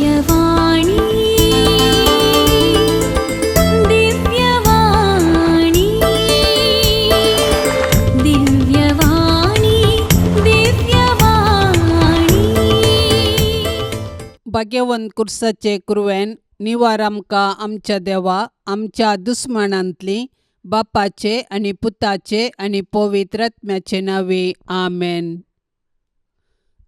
दिव्यवाणी, दिव्यवाणी, दिव्यवाणी, दिव्यवाणी. भाग्यवंत कुर्साचे कुरवेन निवार आमकां आमच्या देवा आमच्या दुस्मानांतली बापाचे आनी पुताचे आनी पवित्र आत्म्याचे नांवे आमेन.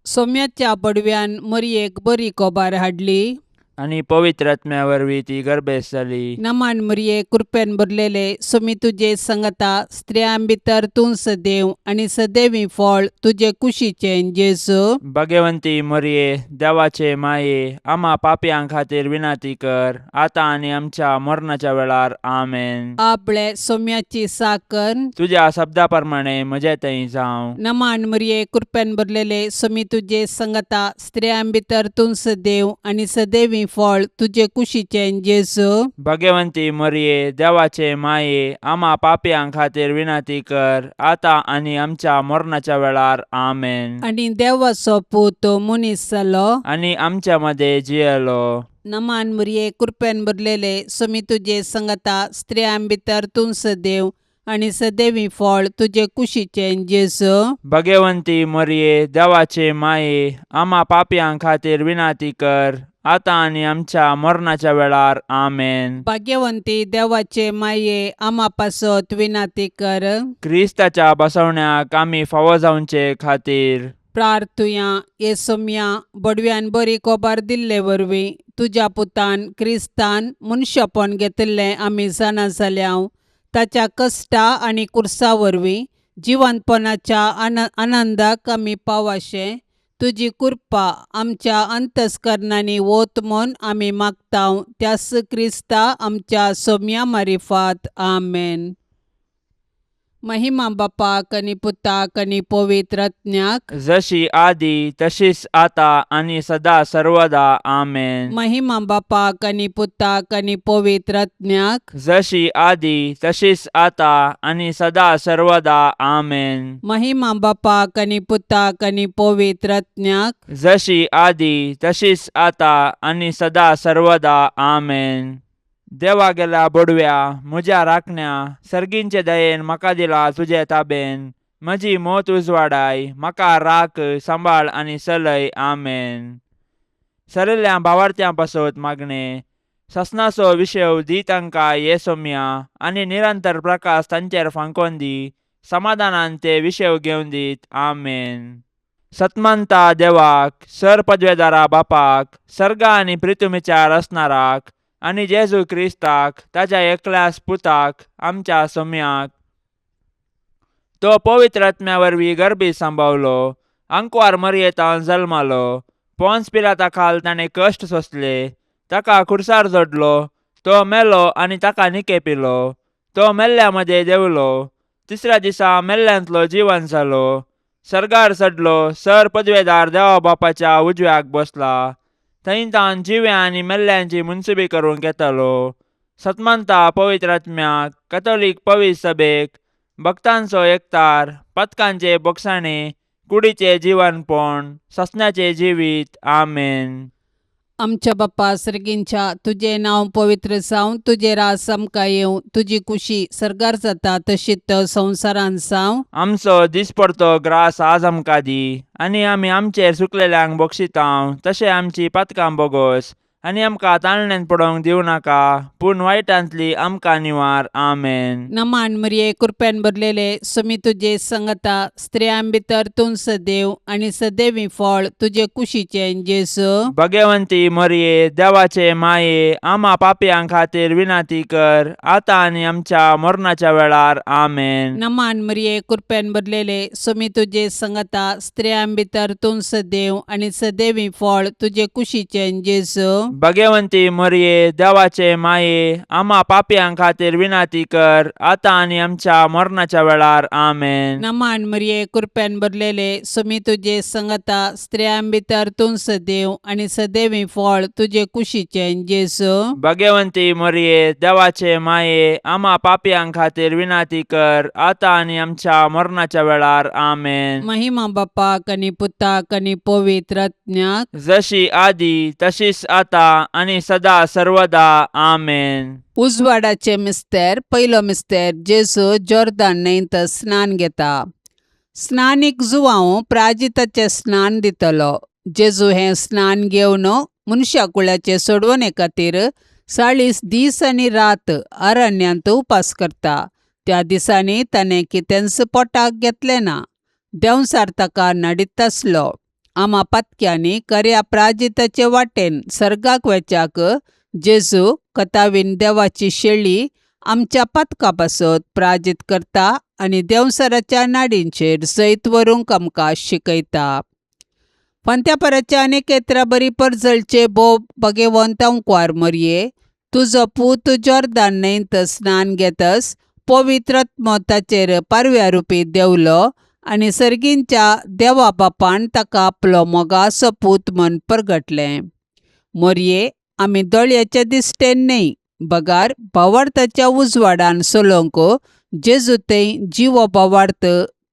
सोम्याच्या बडव्यान मरयेक बरी कोबार हाडली. आनी पवित्र आत्म्या वरवीं ती गर्भेस्त जाली. नमान मरये, कृपेन भरलेले, सुमी तुजे संगता, स्त्रियां भितर तूं सदैव आनी सदैवी फळ तुजे कुशीचें जेजू. भगवंती मरये, देवाचे माये, आमा पापयां खातीर विनंती कर, आतां आनी आमच्या मरणाच्या वेळार. आमेन. आपले सोम्याची साकर. तुज्या शब्दा प्रमाणे म्हजे थंय जावं. नमान मरये, कृपेन भरलेले, सुमी तुजे संगता, स्त्रियां भितर तूं सदैव आनी सदैवी फळ तुजे कुशीचें जेजू. भगवंती मरये, देवाचे माये, आमा पापयां खातीर विनंती कर, आतां आनी आमच्या मरणाच्या वेळार. आमेन. आनी देवाचो पूत मनीस जालो. आनी आमच्या मदें जियेलो. नमान मरये, कृपेन भरलेले, सुमी तुजे संगता, स्त्रियां भितर तूं सदैव आनी सदैवी फळ तुजे कुशीचें जेजू. भगवंती मरये, देवाचे माये, आमा पापयां खातीर विनंती कर, आतां आनी आमच्या मरणाच्या वेळार. आमेन. भाग्यवंती देवाचे माये, आमा पासत विनाती कर. क्रिस्ताच्या बसवण्याक आमी फावो जावचे खातीर. प्रार्थुया. हे सोम्या, बडव्यान बरी कोबार दिल्ले वरवीं तुज्या पुतान क्रिस्तान मनशापण घेतिल्लें आमी जाणा जाल्या. ताच्या कश्टा आनी कुर्सा वरवीं जिवंतपणाच्या आनंदाक आमी पावाशें तुजी कृपा आमच्या अंतस्करणांनी वत म्हूण आमी मागता, त्यास क्रिस्ता आमच्या सोम्या मारिफात. आमेन. महिमा बापाक आनी पुताक आनी पवित्र आत्म्याक. जशी आदी तशीच आता आनी सदा सर्वदा. आमेन. महिमा बापाक आनी पुताक आनी पवित्र आत्म्याक. जशी आदी तशीच आता आनी सदा सर्वदा. आमेन. महिमा बापाक आनी पुताक आनी पवित्र आत्म्याक. जशी आदी तशीच आता आनी सदा सर्वदा. आमेन. देवा गेल्या बोडव्या, म्हज्या राखण्या, सर्गींचे दयेन म्हाका दिला तुजे ताबेन. म्हजी मोत उजवाडाय, म्हाका राख, सांबाळ आनी चलय. आमेन. सरिल्ल्या भावार्थ्यां पासत मागणें. ससनाचो विशेव दी तांकां ये सोम्या, आनी निरंतर प्रकाश तांचेर फांकोन दी. समाधानान ते विशेव घेवन दीत. आमेन. सतमंता देवाक, सर पदवेदारा बापाक, सर्गा आनी प्रितुमीच्या रचणाराक, आनी जेजू क्रिस्ताक, ताच्या एकल्याच पुताक, आमच्या सोम्याक, तो पवित्र आत्म्या वरवीं गर्भी सांबावलो, आंकवार मरयेतान जल्मालो, पोन्स पिलाता खाल ताणें कश्ट सोंसले, ताका खुर्सार जोडलो, तो मेलो आनी ताका निकेपिलो, तो मेल्ल्या मदें देंवलो, तिसऱ्या दिसा मेल्ल्यांतलो जिवन जालो, सर्गार चडलो, सर पदवेदार देवा बापाच्या उजव्याक बसला, थंय तावन जिव्या आनी मेल्ल्यांची मुनसुबी करूंक येतालो. सतमंता पवित्र आत्म्याक, कथोलीक पवित्र सभेक, भक्तांचो एकतार, पथकांचे बोगसाणे, कुडीचे जिवनपण, ससण्याचे जिवीत. आमेन. आमच्या बाप्पा सर्गींच्या, तुजें नांव पवित्र जावं, तुजें राज आमकां येवं, तुजी कुशी सर्गार जाता तशीच संवसारांत जावं. आमचो दिसपडतो ग्रास आज आमकां दी, आनी आमी आमचेर चुकलेल्यांक बक्षितांव तशें आमची पातकां बोगोस, आनी आमकां ताळण्यांत पडोवंक दिवं नाका, पूण वायटांतली आमकां निवार. आमेन. नमान मरिये, कृपेन भरलेले, सुमी तुजे संगता, स्त्रियां भितर तूं सदैव आनी सदैवी फळ तुजे कुशीचें जेजू. भगवंती मरिये, देवाचे माये, आमा पापयां खातीर विनंती कर, आतां आनी आमच्या मरणाच्या वेळार. आमेन. नमान मरिये, कृपेन भरलेले, सुमी तुजे संगता, स्त्रियां भितर तूं सदैव आनी सदैवी फळ तुजे कुशीचें जेजू. भगवंती मोरये देवाचे माये आमा पापयां खातीर विनाती कर आतां आनी आमच्या मरणाच्या वेळार. आमेन. नमान मरिये, कृपेन भरलेले, सुमी तुजे संगता, स्त्रियां भितर तूं सदैव आनी सदैवी फळ तुजे कुशीचें जेजू. भगवंती मोरये देवाचे माये आमा पापयां खातीर विनाती कर आतां आनी आमच्या मरणाच्या वेळार. आमेन. महिमा बापाक आनी पुताक आनी पवित्र आत्म्याक. जशी आदी तशीच आता आनी सदा सर्वदा. आमेन. उजवाडाचे मिस्तेर. पयलो मिस्तेर. जेजू जोर्दान न्हंयत स्नान घेता. स्नानीक जुवांव प्राजिताचें स्नान दितलो. जेजू हें स्नान घेवन मनशा कुळाचे सोडवणे खातीर 40 दीस आनी रात अरण्यांत उपास करता. त्या दिसांनी ताणें कितेंच पोटाक घेतलें ना. देंवचार ताका नडीत आसलो. आमा पातक्यांनी खऱ्या प्राजिताचे वाटेन सर्गाक वेच्याक जेजू कथावीन देवाची शेळी आमच्या पातका पासत प्राजीत करता आनी देंवचाराच्या नाडींचेर जैत व्हरूंक आमकां शिकयता. फांत्यापराच्या अनेक बरी परजळचे भोव भगेवंत अंकवार मरये, तुजो पूत जोर्दान न्हंयत स्नान घेतस पवित्र आत्मो ताचेर पारव्या रुपी देंवलो आनी सर्गींच्या देवा बापान ताका आपलो मोगाचो पूत म्हण परगटलें. मोरये, आमी दोळ्याच्या दिश्टेन न्हय बगार भावार्थाच्या उजवाडान चलोवंक जेजू थंय जिवो भावार्थ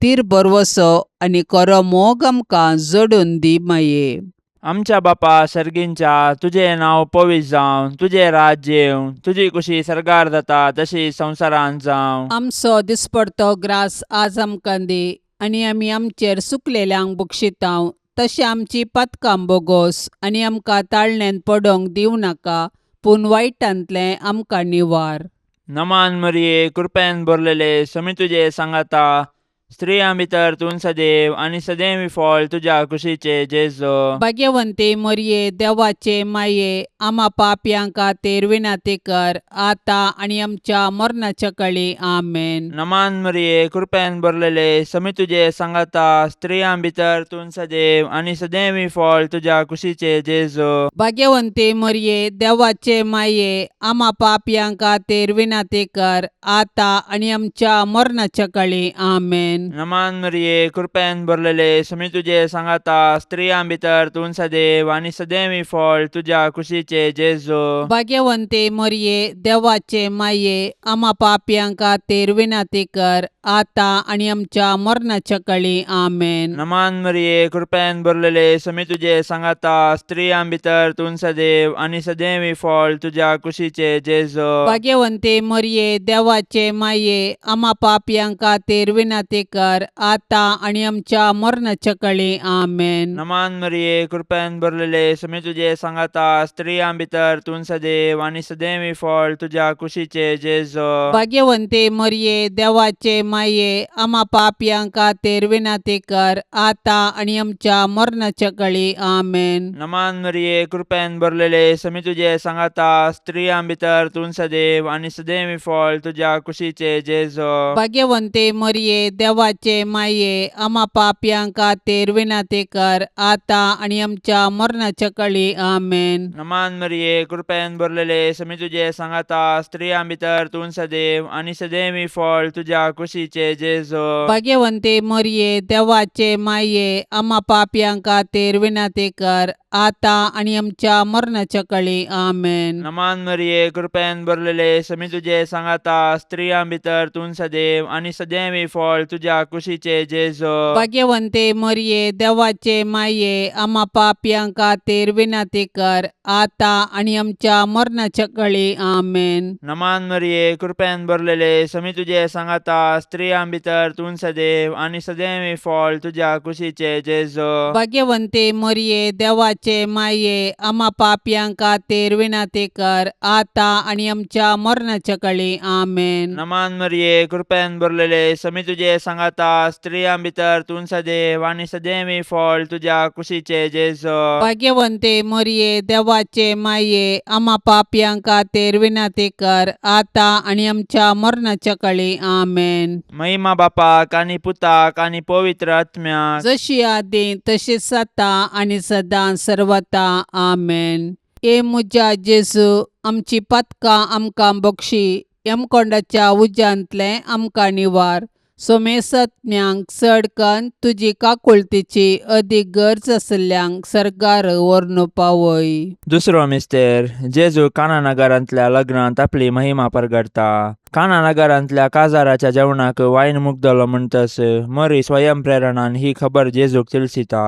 तीर भरवसो आनी खरो मोग आमकां जोडून दी माये. आमच्या बापा सर्गींच्या, तुजें नांव पवित्र जावं, तुजें राज्य येवं, तुजी कुशी सर्गार जाता तशी संवसारांत जावं. आमचो दिसपडतो ग्रास आज आमकां दी आनी आमी आमचेर सुकलेल्यांक बक्षितांव तशें आमची पातकां बोगोस आनी आमकां ताळण्यांत पडोंक दिवं नाका पूण वायटांतलें आमकां निवार. नमान मरिये, कृपेन भरलेले, समी तुजे सांगाता, स्त्रियां भितर तूं सदैव आनी सदैवी फळ तुज्या कुशीचे जेजू. भाग्यवंती मरिये, देवाचे माये, आमा पापयां खातीर विनंती कर आतां आनी आमच्या मरणाच्या कळी. आमेन. नमान मरिये, कृपेन भरलेले, समी तुजे सांगाता, स्त्रियां भितर तूं सदैव आनी सदैवी फळ तुज्या कुशीचे जेजू. भाग्यवंती मरिये, देवाचे माये, आमा पापयां खातीर विनंती कर आतां आनी आमच्या मरणाच्या कळी. आमेन. नमान मरिये, कृपेन भरलेले, समी तुजे सांगाता, स्त्रियां भितर तूं सदैव आनी सदैवी फळ तुज्या कुशीचे जेजू. भाग्यवंती मरिये, देवाचे माये, आमा पापयां खातीर विनंती कर आतां आनी आमच्या मरणाच्या कळी. आमेन. नमान मरिये, कृपेन भरलेले, समी तुजे सांगाता, स्त्रियां भितर तूं सदैव आनी सदैवी फळ तुज्या कुशीचे जेजू. भाग्यवंती मरिये, देवाचे माये, आमा पापयां खातीर विनंती कर आतां आनी आमच्या मरणाच्या कळी. आमेन. नमान मरिये, कृपेन भरलेले, समी तुजे सांगाता, स्त्रियां भितर तूं सदैव आनी सदैवी फळ तुज्या कुशीचे जेजू. भाग्यवंती मरिये, देवाचे माये, आमा पापयां खातीर विनंती कर आतां आनी आमच्या मरणाच्या कळी. आमेन. नमान मरिये, कृपेन भरलेले, समी तुजे सांगाता, स्त्रियां भितर तूं सदैव आनी सदैवी फळ तुज्या कुशीचे जेजू. भाग्यवंती मरिये, देवाचे माये, आमा पापयां खातीर विनंती कर आतां आनी आमच्या मरणाच्या कळी. आमेन. नमान मरिये, कृपेन भरलेले, समी तुजे सांगाता, स्त्रियां भितर तूं सदैव आनी सदैवी फळ तुज्या कुशीचे जेजू. भाग्यवंती मरिये, देवाचे माये, आमा पापयां खातीर विनंती कर आतां आनी आमच्या मरणाच्या कळी. आमेन. नमान मरिये, कृपेन भरलेले, समी तुजे सांगाता, स्त्रियां भितर तूं सदैव आनी सदैवी फळ तुज्या कुशीचे जेजू. भाग्यवंती मरिये, देवाचे माये, आमा पापयां खातीर विनंती कर आतां आनी आमच्या मरणाच्या कळी. आमेन. नमान मरिये, कृपेन भरलेले, समी तुजे सांगाता, स्त्रियां भितर तूं सदैव आनी सदैवी फळ तुज्या कुशीचे जेजू. भाग्यवंती मरिये, देवाचे माये, आमा पापयां खातीर विनंती कर आतां आनी आमच्या मरणाच्या कळी. आमेन. नमान मरिये, कृपेन भरलेले, समी तुजे सांगाता, स्त्रियां भितर तूं सदैव आनी सदैवी फळ तुज्या कुशीचे जेजू. भाग्यवंती मरिये, देवाचे माये, आमा पापयां खातीर विनंती कर आतां आनी आमच्या मरणाच्या कळी. आमेन. महिमा बापाक आनी पुताक आनी पवित्र आत्म्याक. जशी आदी तशीच आतां आनी सदां सर्वता. आमेन. ए म्हज्या जेजू, आमची पातकां आमकां बक्षी, यमकोंडाच्या उज्यांतलें आमकां निवार. सोमेसत्म्यांक चड कन्न तुजी काकुळतीची अदीक गरज आशिल्ल्यांक सर्गार व्हरून पावय. दुसरो मिस्तेर. जेजू काना नगरांतल्या लग्नांत आपली महिमा परगटता. काना नगरांतल्या काजाराच्या जेवणाक वायन मुगदलो म्हणटस मरी स्वयं प्रेरणान ही खबर जेजूक तिळसिता.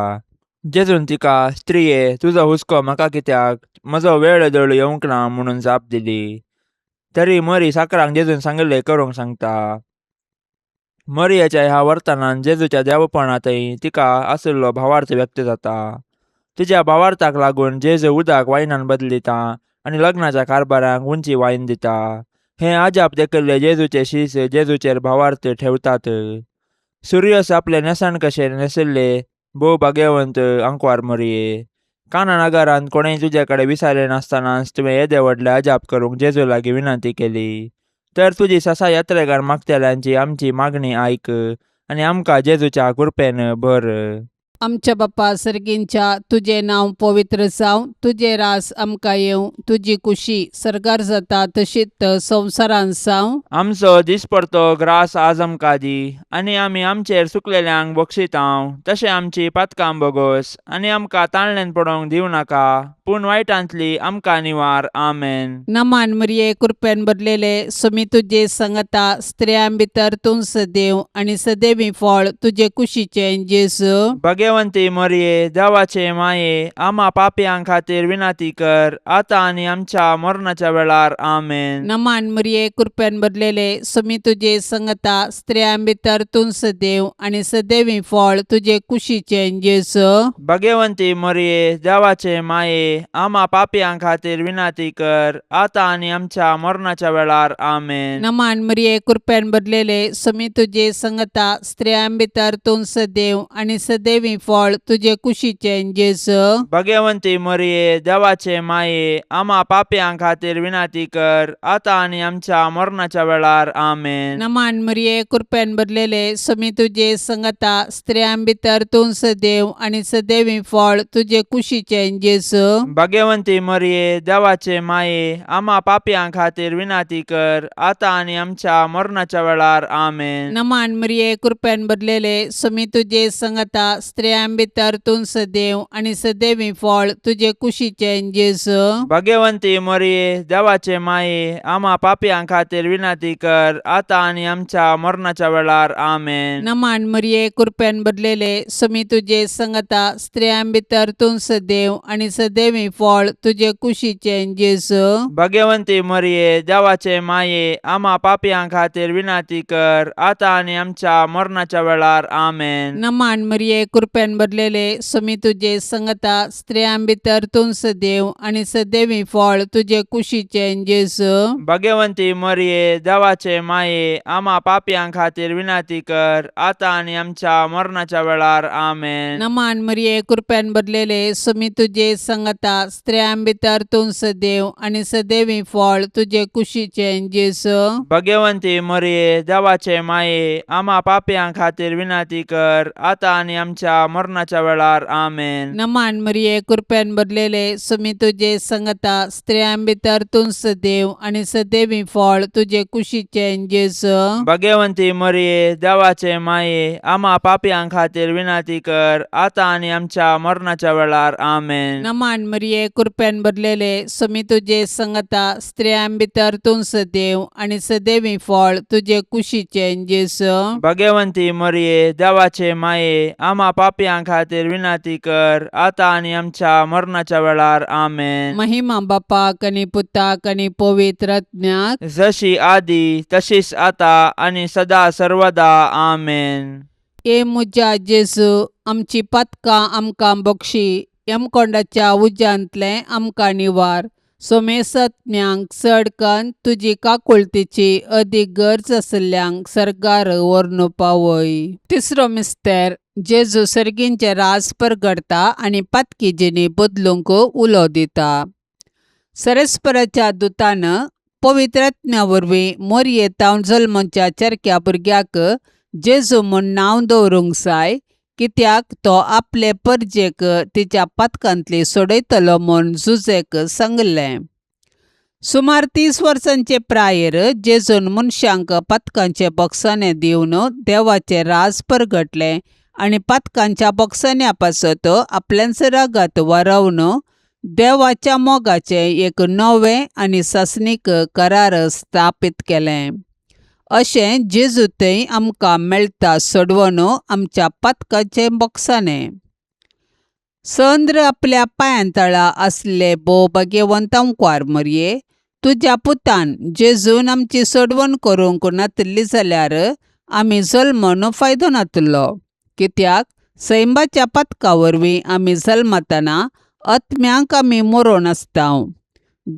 जेजून तिका, स्त्रिये, तुजो हुस्को म्हाका कित्याक? म्हजो वेळ दळू येवंक ना, म्हणून जाप दिली. तरी मरी साकरांक जेजून सांगिल्लें करूंक सांगता. मरियेच्या ह्या वर्तनान जेजूच्या देवपणांतय तिका आशिल्लो भावार्थ व्यक्त जाता. तिच्या भावार्थाक लागून जेजू उदक वायनान बदलिता आनी लग्नाच्या कारभाराक उंची वायन दिता. हें अजाप देखिल्ले जेजूचे शीस जेजूचेर भावार्थ ठेवतात. सुर्यस आपले न्हेसण कशें न्हेसिल्ले भोव भाग्यवंत आंकवार मरिये, काना नगरांत कोणेय तुजे कडेन विचारलें नासतनाच तुवें येदे व्हडलें अजाप करूंक जेजू लागीं विनंती केली, तर तुजी ससा यात्रेगार मागतल्यांची आमची मागणी आयक आनी आमकां जेजूच्या कृपेन भर. आमच्या बापा सर्गींच्या, तुजें नांव पवित्र जावं, तुजें रास आमकां येवं, तुजी कुशी सर्गार जाता तशीच संवसारांत जावं. आमचो दिसपडतो ग्रास आज आमकां दी, आनी आमी आमचेर चुकलेल्यांक बक्षितांव तशें आमची पातकां बोगोस, आनी आमकां ताळण्यान पडोवंक दिवं नाका, पूण वायटांतली आमकां निवार. आमेन. नमान मरिये, कृपेन भरलेले, सुमी तुजे संगता, स्त्रियां भितर तूं सदैव आनी सदैवी फळ तुजे कुशीचें जेजू. भगवंती मरिये, देवाचे माये, आमा पापयां खातीर विनंती कर, आतां आनी आमच्या मरणाच्या वेळार. आमेन. नमान मरिये, कृपेन भरलेले, सुमी तुजे संगता, स्त्रियां भितर तूं सदैव आनी सदैवी फळ तुजे कुशीचें जेजू. भगवंती मरिये, देवाचे माये, आमा पापयां खातीर विनंती कर, आतां आनी आमच्या मरणाच्या वेळार. आमेन. नमान मरिये, कृपेन भरलेले, सुमी तुजे संगता, स्त्रियां भितर तूं सदैव आनी सदैवी फळ तुजे कुशीचें जेजू. भगवंती मरिये, देवाचे माये, आमा पापयां खातीर विनंती कर, आतां आनी आमच्या मरणाच्या वेळार. आमेन. नमान मरिये, कृपेन भरलेले, सुमी तुजे संगता, स्त्रियां भितर तूं सदैव आनी सदैवी फळ तुजे कुशीचें जेजू. भगवंती मरिये, देवाचे माये, आमा पापयां खातीर विनंती कर, आतां आनी आमच्या मरणाच्या वेळार. आमेन. नमान मरिये, कृपेन भरलेले, सुमी तुजे संगता, स्त्रियां भितर तूं सदैव आनी सदैवी फळ तुजे कुशीचें जेजू. भगवंती मरिये, देवाचे माये, आमा पापयां खातीर विनंती कर, आतां आनी आमच्या मरणाच्या वेळार. आमेन. नमान मरिये, कृपेन भरलेले, सुमी तुजे संगता, स्त्रियां भितर तूं सदैव आनी सदैवी फळ तुजे कुशीचें जेजू. भगवंती मरिये, देवाचे माये, आमा पापयां खातीर विनंती कर, आतां आनी आमच्या मरणाच्या वेळार. आमेन. नमान मरिये, कृपेन भरलेले, सुमी तुजे संगता, स्त्रियां भितर तूं सदैव आनी सदैवी फळ तुजे कुशीचें जेजू. भगवंती मरिये, देवाचे माये, आमा पापयां खातीर विनंती कर, आतां आनी आमच्या मरणाच्या वेळार. आमेन. नमान मरिये, कृपेन भरलेले, सुमी तुजे संगता, स्त्रियां भितर तूं सदैव आनी सदैवी फळ तुजे कुशीचें जेजू. भगवंती मरिये, देवाचे माये, आमा पापयां खातीर विनंती कर, आतां आनी आमच्या मरणाच्या वेळार. आमेन. नमान मरिये, कृपेन भरलेले, सुमी तुजे संगता, स्त्रियां भितर तूं सदैव आनी सदैवी फळ तुजे कुशीचें जेजू. भगवंती मरिये, देवाचे माये, आमा पापयां खातीर विनंती कर, आतां आनी आमच्या मरणाच्या वेळार. आमेन. नमान मरिये, कृपेन भरलेले, सुमी तुजे संगता, स्त्रियां भितर तूं सदैव आनी सदैवी फळ तुजे कुशीचें जेजू. भगवंती मरिये, देवाचे माये, आमा पापयां खातीर विनंती कर, आतां आनी आमच्या मरणाच्या वेळार. आमेन. महिमा बापाक आनी पुताक आनी पवित्र आत्म्याक. जशी आदी तशीच आता आनी सदा सर्वदा. आमेन. ए म्हज्या जेजू, आमची पातकां आमकां बक्षी, यमकोंडाच्या उज्यांतलें आमकां निवार. सोमेसत्म्यांक चड कन्न तुजी काकुळतीची अदीक गरज आशिल्ल्यांक सर्गार व्हरून पावय. तिसरो मिस्तेर. जेजू सर्गींचें राज परगडता आनी पातकी जिणी बदलूंक उलो दिता. सरस्पराच्या दुतान पवित्र आत्म्या वरवीं मोरये तावन जल्मच्या चरक्या भुरग्याक जेजू म्हूण नांव दवरूंक जाय. कित्याक तो आपले परजेक तिच्या पातकांतली सोडयतलो म्हूण जुजेक सांगलें. सुमार 30 वर्सांचे प्रायेर जेजून मनशांक पातकांचे बोगसाणें दिवन देवाचें राज परगटलें आनी पातकांच्या बोगसाण्या पासत आपल्याच रागात वारोवन देवाच्या मोगाचें एक नवें आनी सासणीक करार स्थापीत केलें. अशें जेजू थंय आमकां मेळटा सोडवण आमच्या पातकाचें बोगसाणें. चंद्र आपल्या पांयांतळा आसले भोव भाग्यवंत आंकवार मरये, तुज्या पुतान जेजून आमची सोडवण करूंक नातिल्ली जाल्यार आमी जल्मून फायदो नातिल्लो. कित्याक सैमाच्या पातका वरवीं आमी जल्मतना आत्म्यांक आमी मरोन आसता.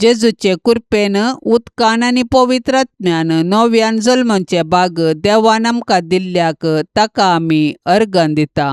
जेजूचे कुरपेन उदकान आनी पवित्र आत्म्यान नव्यान जल्माचे भाग देवान आमकां दिल्ल्याक ताका आमी अर्गां दिता.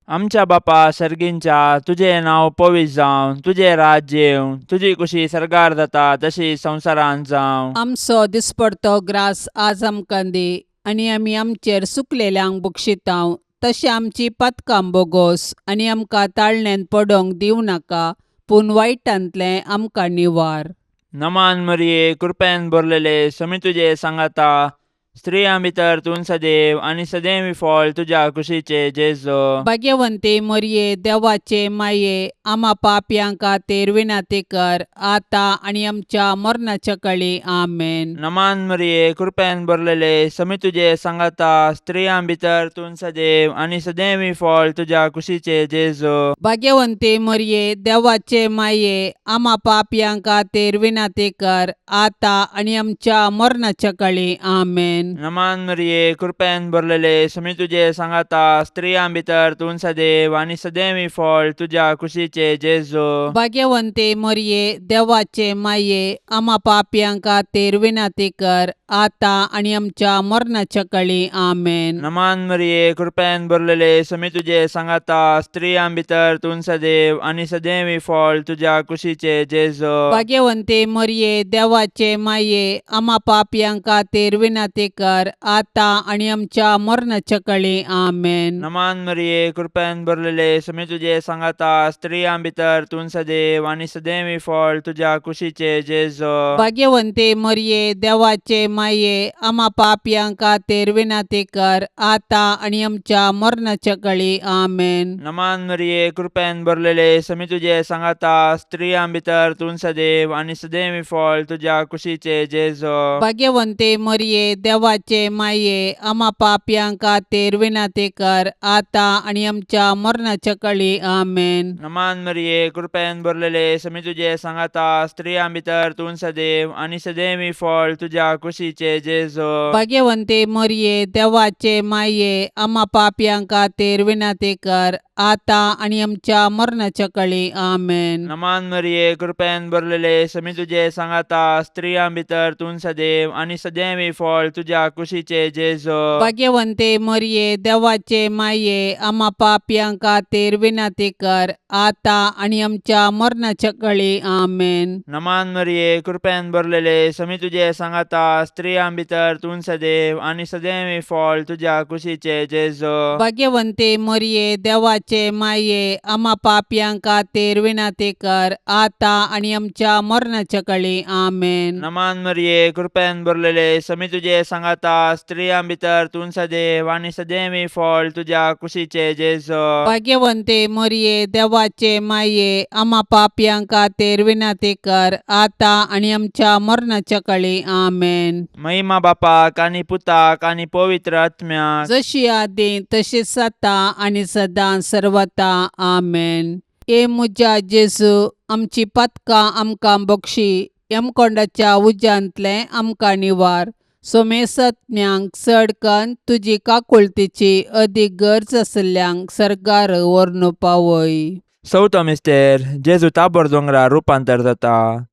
आमच्या बापा सर्गींच्या, तुजें नांव पवित्र जावं, तुजें राज्य येवं, तुजी कुशी सर्गार जाता तशी संवसारांत जावं. आमचो दिसपडतो ग्रास आज आमकां दी आनी आमी आमचेर सुकलेल्यांक बक्षितांव तशें आमची पातकां बोगोस आनी आमकां ताळण्यांत पडोंक दिवं नाका पूण वायटांतलें आमकां निवार. नमान मरिये, कृपेन भरलेले, समी तुजे सांगाता, स्त्रियां भितर तूं सदैव आनी सदैव फळ तुज्या कुशीचे जेजो. भाग्यवंती मरये, देवाचे माये, आमा पापयां खातीर विनंती कर आतां आनी आमच्या मरणाच्या कळी. आमेन. नमान मरिये, कृपेन भरलेले, समी तुजे सांगाता, स्त्रियां भितर तूं सदैव आनी सदैव फळ तुज्या कुशीचे जेजो. भाग्यवंती मरये, देवाचे माये, आमा पापयां खातीर विनंती कर आतां आनी आमच्या मरणाच्या कळी. आमेन. नमान मरिये, कृपेन भरलेले, समी तुजे सांगाता, स्त्रियां भितर तूं सदैव आनी सदैव फळ तुज्या कुशीचे जेजो. भाग्यवंती मरये, देवाचे माये, आमा पापयां खातीर विनंती कर आतां आनी आमच्या मरणाच्या कळी. आमेन. नमान मरिये, कृपेन भरलेले, समी तुजे सांगाता, स्त्रियां भितर तूं सदैव आनी सदैव फळ तुज्या कुशीचे जेजो. भाग्यवंती मरये, देवाचे माये, आमा पापयां खातीर विनंती कर आतां आनी आमच्या मरणाच्या कळी. आमेन. नमान मरिये, कृपेन भरलेले, समी तुजे सांगाता, स्त्रियां भितर तूं सदैव आनी सदैव फळ तुज्या कुशीचे जेजो. भाग्यवंती मरये, देवाचे माये, आमा पापयां खातीर विनंती कर आतां आनी आमच्या मरणाच्या कळी. आमेन. नमान मरिये, कृपेन भरलेले, समी तुजे सांगाता, स्त्रियां भितर तूं सदैव आनी सदैव फळ तुज्या कुशीचे जेजो. भाग्यवंती मरये, देवाचे माये, आमा पापयां खातीर विनंती कर आतां आनी आमच्या मरणाच्या कळी. आमेन. नमान मरिये, कृपेन भरलेले, समी तुजे सांगाता, स्त्रियां भितर तूं सदैव आनी सदैव फळ तुज्या कुशीचे जेजो. भाग्यवंती मरये, देवाचे माये, आमा पापयां खातीर विनंती कर आतां आनी आमच्या मरणाच्या कळी. आमेन. नमान मरिये, कृपेन भरलेले, समी तुजे सांगाता, स्त्रियां भितर तूं सदैव आनी सदैव फळ तुज्या कुशीचे जेजो. भाग्यवंती मरये, देवाचे माये, आमा पापयां खातीर विनंती कर आतां आनी आमच्या मरणाच्या कळी. आमेन. नमान मरिये, कृपेन भरलेले, समी तुजे सांगाता, स्त्रियां भितर तूं सदैव आनी सदैव फळ तुज्या कुशीचे जेजो. भाग्यवंती मरये, देवाचे माये, आमा पापयां खातीर विनंती कर आतां आनी आमच्या मरणाच्या कळी. आमेन. नमान मरिये, कृपेन भरलेले, समी तुजे सांगाता, स्त्रियां भितर तूं सदैव आनी सदैव फळ तुज्या कुशीचे जेजो. भाग्यवंती मरये, देवाचे माये, आमा पापयां खातीर विनंती कर आतां आनी आमच्या मरणाच्या कळी. आमेन. महिमा बापाक आनी पुताक आनी पवित्र आत्म्याक, जशी आदी तशीच आतां आनी सदां सर्वता. आमेन. ए म्हज्या जेजू, आमची पातकां आमकां बक्षी, यमकोंडाच्या उज्यांतलें आमकां निवार, सोमेसत्म्यांक चड कन्न तुजी काकुळतीची अदीक गरज आशिल्ल्यांक सर्गार व्हरून पावय. चवथो मिस्तेर, जेजू ताबोर दोंगरार रुपांतर जाता.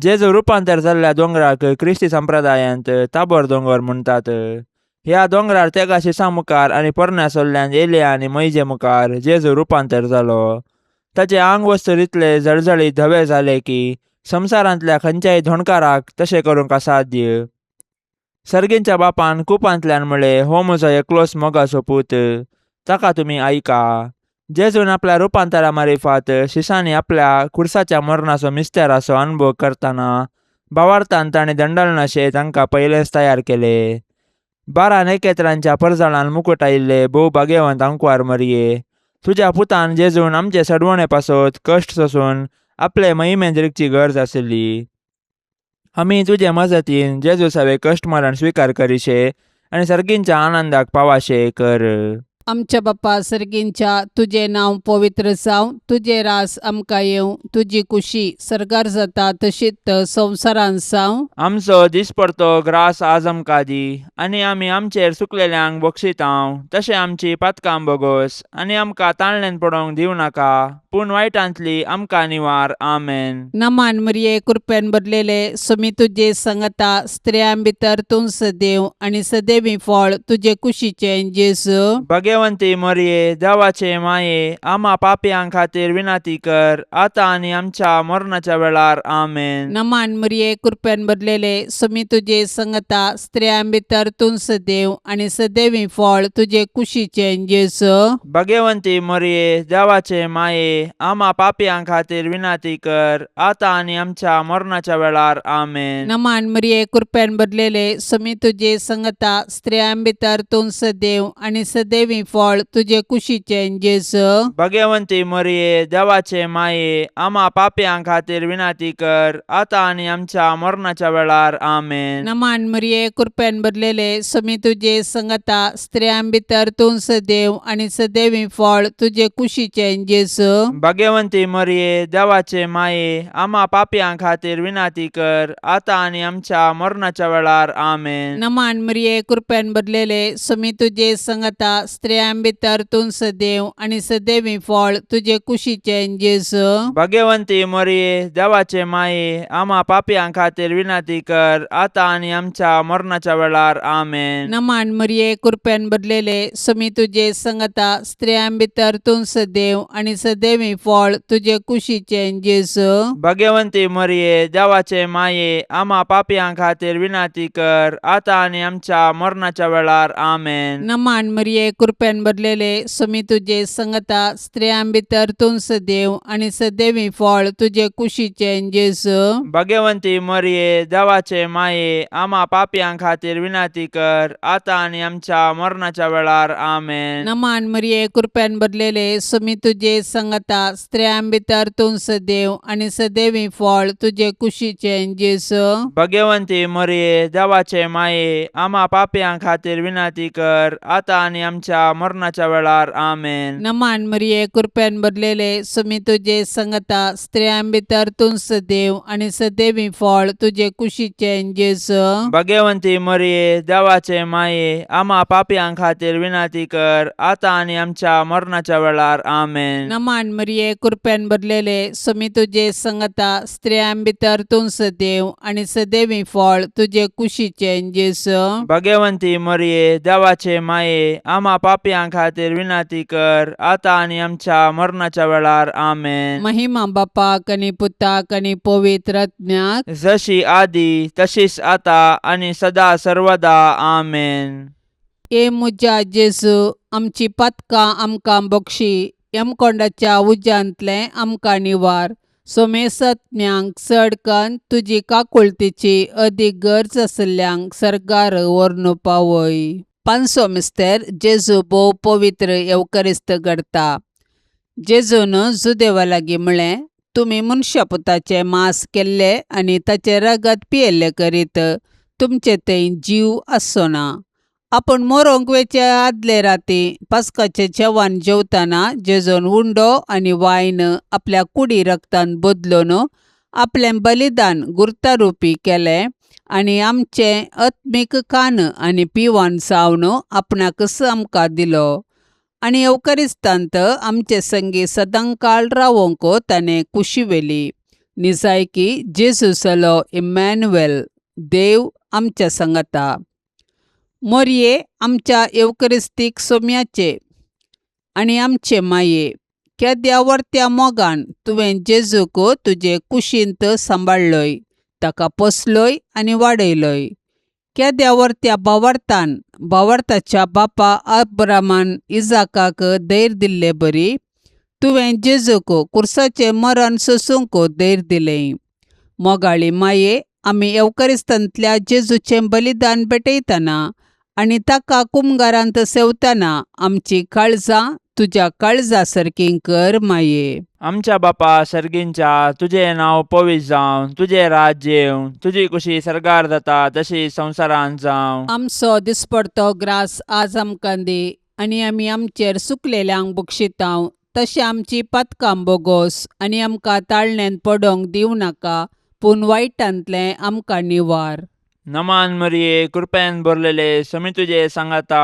जेजू रुपांतर जाल्ल्या दोंगराक क्रिस्ती संप्रदायांत ताबोर दोंगर म्हणटात. ह्या दोंगरार तेगा शिसां मुखार आनी पोरण्या सोल्ल्यान एलिया आनी मैजे मुखार जेजू रुपांतर जालो. ताचे आंग वस्तूर इतले जळजळीत धवे जाले की संवसारांतल्या खंयच्याय धोणकाराक तशें करूंक असाध्य. सर्गींच्या बापान कुपांतल्यान म्हळें, हो म्हजो एकलोच मोगाचो पूत, ताका तुमी आयका. जेजून आपल्या रुपांतरा मारिफात शिसांनी आपल्या खुर्साच्या मरणाचो मिस्तेराचो अनुभव करतना भावार्थान ताणें दंडलनाशे तांकां पयलेंच तयार केले. 12 नखेत्रांच्या परजळान मुकूट आयिल्ले भोव भाग्यवंत आंकवार मरये, तुज्या पुतान जेजून आमचे सडवणे पासत कश्ट सोसून आपले महिमेन रिगची गरज आशिल्ली. आमी तुजे मजतीन जेजू सवे कश्ट मरण स्विकार करिशे आनी सर्गींच्या आनंदाक पावाशे कर. आमच्या बाप्पा सर्गींच्या, तुजें नांव पवित्र जावं, तुजें रास आमकां येवं, तुजी कुशी सर्गार जाता तशीच संवसारांत जावं. आमचो दिसपडतो ग्रास आज आमकां दी आनी आमी आमचेर चुकलेल्यांक बक्षितांव तशें आमची पातकां बोगोस आनी आमकां ताणल्यान पडोवंक दिवं नाका, पूण वायटांतली आमकां निवार. आमेन. नमान मरिये, कृपेन भरलेले, सुमी तुजे संगता, स्त्रियां भितर तूं सदैव आनी सदैवी फळ तुजे कुशीचें जेजू. भगवंती मरये, देवाचे माये, आमा पापयां खातीर विनंती कर, आतां आनी आमच्या मरणाच्या वेळार. आमेन. नमान मरिये, कृपेन भरलेले, सुमी तुजे संगता, स्त्रियां भितर तूं सदैव आनी सदैवी फळ तुजे कुशीचें जेजू. भगवंती मरये, देवाचे माये, आमा पापयां खातीर विनंती कर, आतां आनी आमच्या मरणाच्या वेळार. आमेन. नमान मरिये, कृपेन भरलेले, सुमी तुजे संगता, स्त्रियां भितर तूं सदैव आनी सदैवी फळ तुजे कुशीचें जेजू. भगवंती मरये, देवाचे माये, आमा पापयां खातीर विनंती कर, आतां आनी आमच्या मरणाच्या वेळार. आमेन. नमान मरिये, कृपेन भरलेले, सुमी तुजे संगता, स्त्रियां भितर तूं सदैव आनी सदैवी फळ तुजे कुशीचें जेजू. भगवंती मरये, देवाचे माये, आमा पापयां खातीर विनंती कर, आतां आनी आमच्या मरणाच्या वेळार. आमेन. नमान मरिये, कृपेन भरलेले, सुमी तुजे संगता, स्त्रियां भितर तूं सदैव आनी सदैवी फळ तुजे कुशीचें जेजू. भगवंती मरये, देवाचे माये, आमा पापयां खातीर विनंती कर, आतां आनी आमच्या मरणाच्या वेळार. आमेन. नमान मरिये, कृपेन भरलेले, सुमी तुजे संगता, स्त्रियां भितर तूं सदैव आनी सदैवी फळ तुजे कुशीचें जेजू. भगवंती मरये, देवाचे माये, आमा पापयां खातीर विनंती कर, आतां आनी आमच्या मरणाच्या वेळार. आमेन. नमान मरिये, कृपेन भरलेले, सुमी तुजे संगता, स्त्रियां भितर तूं सदैव आनी सदैवी फळ तुजे कुशीचें जेजू. भगवंती मरये, देवाचे माये, आमा पापयां खातीर विनंती कर, आतां आनी आमच्या मरणाच्या वेळार. आमेन. नमान मरिये, कृपेन भरलेले, सुमी तुजे संगता, स्त्रियां भितर तूं सदैव आनी सदैवी फळ तुजे कुशीचें जेजू. भगवंती मरये, देवाचे माये, आमा पापयां खातीर विनंती कर, आतां आनी आमच्या मरणाच्या वेळार. आमेन. नमान मरिये, कृपेन भरलेले, सुमी तुजे संगता, स्त्रियां भितर तूं सदैव आनी सदैवी फळ तुजे कुशीचें जेजू. भगवंती मरये, देवाचे माये, आमा पापयां खातीर विनंती कर, आतां आनी आमच्या मरणाच्या वेळार. आमेन. नमान मरिये, कृपेन भरलेले, सुमी तुजे संगता, स्त्रियां भितर तूं सदैव आनी सदैवी फळ तुजे कुशीचें जेजू. भगवंती मरये, देवाचे माये, आमा पापयां खातीर विनंती कर, आतां आनी आमच्या मरणाच्या वेळार. आमेन. महिमा बापाक आनी पुताक आनी पवित्र आत्म्याक, जशी आदी तशीच आता आनी सदा सर्वदा. आमेन. ए म्हज्या जेजू, आमची पातकां आमकां बक्षी, यमकोंडाच्या उज्यांतलें आमकां निवार, सोमेसत्म्यांक चड कन्न तुजी काकुळतीची अदीक गरज आशिल्ल्यांक सर्गार व्हरून पावय. पांचवो मिस्तेर, जेजू भोव पवित्र येवकरिस्त घडता. जेजून जुदेवा लागीं म्हळें, तुमी मनशा पुताचें मांस केल्लें आनी ताचें रगत पियेल्लें करीत तुमचे थंय जीव आसचो ना. आपूण मरोंक वेचे आदले राती पास्काचें जेवण जेवतना जेजून उंडो आनी वायन आपल्या कुडी रगतान बदलून आपलें बलिदान गुर्तारुपी केलें आनी आमचें आत्मीक कान आनी पिवन जावन आपणाकच आमकां दिलो आनी येवकरिस्तांत आमचे संगी सदांकाळ रावोंक ताणें कुशी व्हेली. निजायकी जेजू जालो इमॅन्युएल, देव आमच्या सांगाता. मोरये, आमच्या येवकरिस्तीक सोम्याचे आनी आमचे माये, केद्या व्हडत्या मोगान तुवें जेजूक तुजे कुशींत सांबाळ्ळोय, ताका पोसलोय आनी वाडयलोय. केद्या वर्त्या भावार्थान भावार्थाच्या बापा अब्रामान इजाकाक धैर्य दिल्ले बरी तुवें जेजूक कुर्साचें मरण सोसूंक धैर्य दिलें. मोगाळी माये, आमी येवकरिस्तांतल्या जेजूचें बलिदान भेटयतना आनी ताका कुमगारांत सेवतना आमची काळजां तुज्या काळजा सारकीं कर माये. आमच्या बापा सर्गींच्या, तुजें नांव पवित्र जावं, तुजें राज्य येवं, तुजी कुशी सर्गार जाता तशी संवसारांत जावं. आमचो दिसपडतो ग्रास आज आमकां दी आनी आमी आमचेर सुकलेल्यांक बक्षितांव तशें आमची पातकां बोगोस आनी आमकां ताळण्यांत पडोंक दिवं नाका पूण वायटांतलें आमकां निवार. नमान मरिये, कृपेन भरलेले, समी तुजे सांगाता,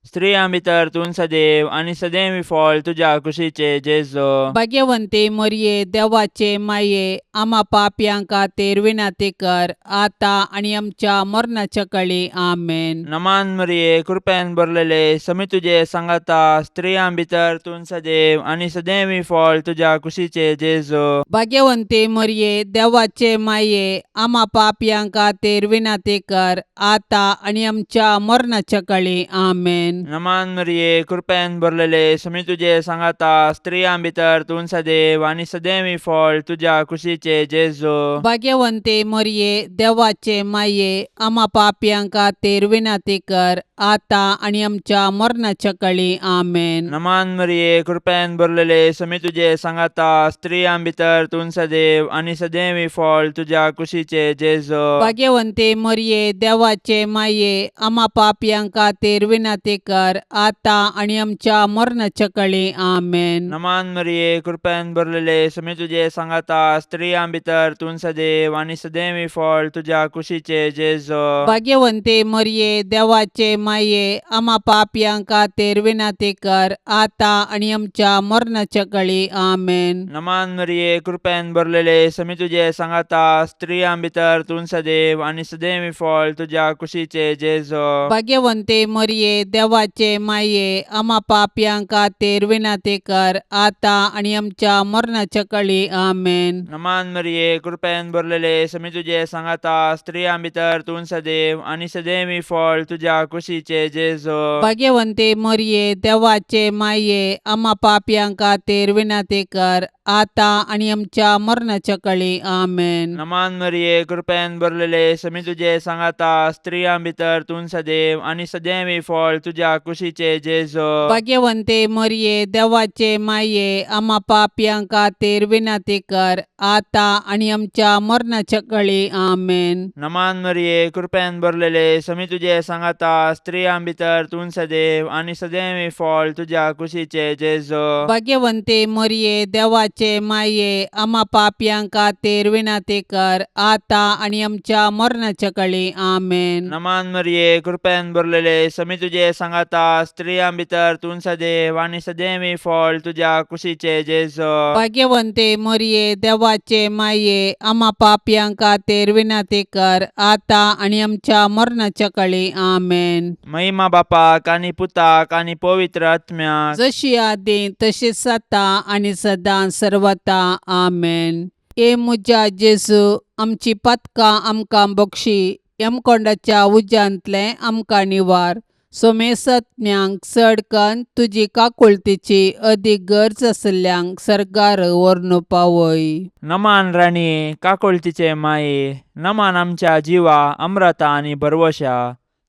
स्त्रियां भितर तूं सदैव आनी सदैव फळ तुज्या कुशीचे जेजो. भाग्यवंती मरये, देवाचे माये, आमा पापयां खातीर विनंती कर आतां आनी आमच्या मरणाच्या कळी. आमेन. नमान मरिये, कृपेन भरलेले, समी तुजे सांगाता, स्त्रियां भितर तूं सदैव आनी सदैव फळ तुज्या कुशीचे जेजो. भाग्यवंती मरये, देवाचे माये, आमा पापयां खातीर विनंती कर आतां आनी आमच्या मरणाच्या कळी. आमेन. नमान मरिये, कृपेन भरलेले, समी तुजे सांगाता, स्त्रियां भितर तूं सदैव आनी सदैव फळ तुज्या कुशीचे जेजो. भाग्यवंती मरये, देवाचे माये, आमा पापयां खातीर विनंती कर आतां आनी आमच्या मरणाच्या कळी. आमेन. नमान मरिये, कृपेन भरलेले, समी तुजे सांगाता, स्त्रियां भितर तूं सदैव आनी सदैव फळ तुज्या कुशीचे जेजो. भाग्यवंती मरये, देवाचे माये, आमा पापयां खातीर विनंती कर आतां आनी आमच्या मरणाच्या कळी. आमेन. नमान मरिये, कृपेन भरलेले, समी तुजे सांगाता, स्त्रियां भितर तूं सदैव आनी सदैव फळ तुज्या कुशीचे जेजो. भाग्यवंती मरये, देवाचे माये, आमा पापयां खातीर विनंती कर आतां आनी आमच्या मरणाच्या कळी. आमेन. नमान मरिये, कृपेन भरलेले, समी तुजे सांगाता, स्त्रियां भितर तूं सदैव आनी सदैव फळ तुज्या कुशीचे जेजो. भाग्यवंती मरये, देवाचे माये, आमा पापयां खातीर विनंती कर आतां आनी आमच्या मरणाच्या कळी. आमेन. नमान मरिये, कृपेन भरलेले, समी तुजे सांगाता, स्त्रियां भितर तूं सदैव आनी सदैव फळ तुज्या कुशीचे जेजो. भाग्यवंती मरये, देवाचे माये, आमा पापयां खातीर विनंती कर आतां आनी आमच्या मरणाच्या कळी. आमेन. नमान मरिये, कृपेन भरलेले, समी तुजे सांगाता, स्त्रियां भितर तूं सदैव आनी सदैव फळ तुज्या कुशीचे जेजो. भाग्यवंती मरये, देवाचे माये, आमा पापयां खातीर विनंती कर आतां आनी आमच्या मरणाच्या कळी. आमेन. नमान मरिये, कृपेन भरलेले, समी तुजे सांगाता, स्त्रियां भितर तूं सदैव आनी सदैव फळ तुज्या कुशीचे जेजो. भाग्यवंती मरये, देवाचे माये, आमा पापयां खातीर विनंती कर आतां आनी आमच्या मरणाच्या कळी. आमेन. नमान मरिये, कृपेन भरलेले, समी तुजे सांगाता, स्त्रियां भितर तूं सदैव आनी सदैव फळ तुज्या कुशीचे जेजो. भाग्यवंती मरये, देवाचे माये, आमा पापयां खातीर विनंती कर आतां आनी आमच्या मरणाच्या कळी. आमेन. महिमा बापाक आनी पुताक आनी पवित्र आत्म्याक, जशी आदी तशीच आतां आनी सदां सर्वता. आमेन. ए म्हज्या जेजू, आमची पातकां आमकां बक्षी, यमकोंडाच्या उज्यांतलें आमकां निवार, सोमेसत्म्यांक चड कन्न तुजी काकुळतीची अदीक गरज आशिल्ल्यांक सर्गार व्हरून पावय. नमान राणये, काकुळतीचे माये, नमान आमच्या जिवा अमृता आनी भरवशा,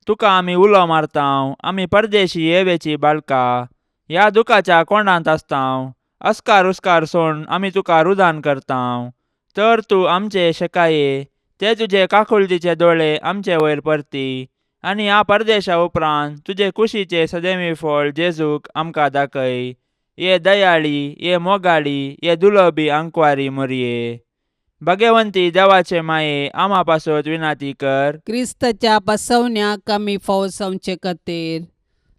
तुका आमी उलो मारतांव, आमी परदेशी येवेची बाळका, ह्या दुखाच्या कोंडांत आसतांव, अस्कार उस्कार सोड आमी तुका रुदान करतांव, तर तूं आमचे शेकाये ते तुजे काकुळतीचे दोळे आमचे वयर परती आनी ह्या परदेशा उपरांत तुजे कुशीचे सदैवी फळ जेजूक आमकां दाखय. ये दयाळी, ये मोगाळी, ये दुलबी आंकवारी मोरये, भगवंती देवाचे माये, आमा पासत विनाती कर. क्रिस्ताच्या बसवण्याक आमी फावो जावचे खातीर